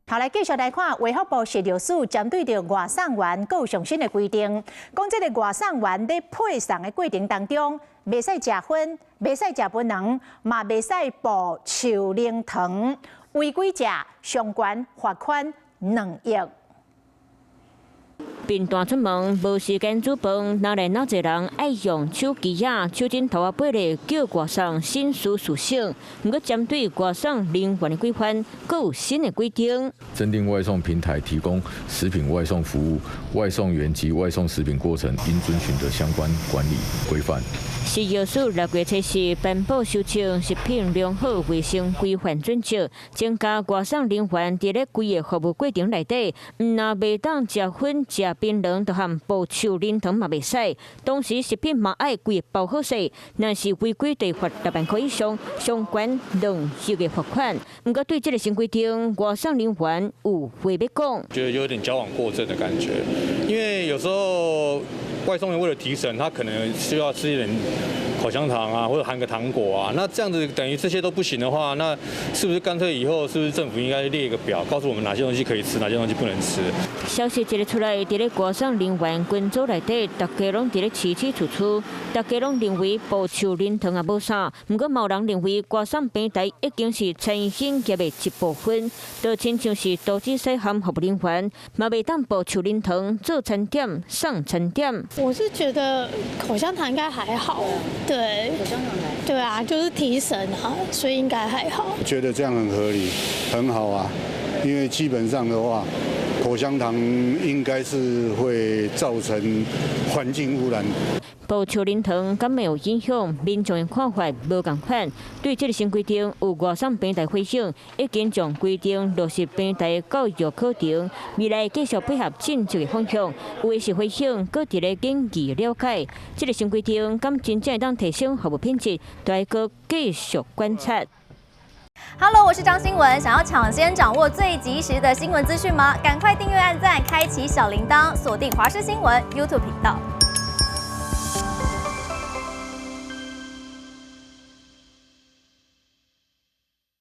好，來繼續來看，衛福部食藥署針對著外送員閣有上新的規定，講這个外送員佇配送的過程當中，袂使食薰，袂使食檳榔，嘛袂使爆樹奶糖，違規者上懸罰款2億。貧惰出門，無時間煮飯，哪來哪濟人愛用手機仔、手指頭仔背咧叫外送，省時事省。毋過針對外送人員的規範，閣有新的規定。增訂外送平台提供食品外送服務，外送員及外送食品過程應遵循的相關管理規範。食藥署6月7日頒布修正食品良好衛生規範準則，增加外送人員佇咧規个服務過程內底，毋但袂當食薰、食檳榔，就含爆樹奶糖嘛袂使。同時食品嘛愛規个包好勢，若是違規得罰6萬箍以上，上懸2億的罰款。毋過對這个新規定，外送人員有話欲講。覺得有點矯枉過正的感覺，因為有時候外送員為了提神，他可能需要吃一點口香糖啊，或者含個糖果啊。那這樣子等於這些都不行的話，那是不是乾脆以後是不是政府應該列一個表，告訴我們哪些東西可以吃，哪些東西不能吃？消息一个出來，佇咧外送人員群組內底，大家攏佇咧起起處處，大家攏認為爆樹奶糖也無啥。毋過，嘛有人認為外送平台已經是餐飲業的一部分，就親像是廚師細漢服務人員，嘛袂當爆樹奶糖做餐點送餐點。我是覺得口香糖應該還好，對，口香糖對啊，就是提神啊，所以應該還好。覺得這樣很合理，很好啊，因為基本上的話，口香糖應該是會造成環境污染。爆樹奶糖敢會有影響？民眾的看法無仝款。對這个新規定，有外送平台回應，已經將規定落實平台教育課程，未來繼續配合政策的方向。有的是回應，閣佇咧研究了解。這个新規定敢真正會當提升服務品質，都愛閣繼續觀察。 Hello，我是張新文。想要搶先掌握最及時的新聞資訊嗎？趕快訂閱、按讚、開啟小鈴鐺，鎖定華視新聞 YouTube 頻道。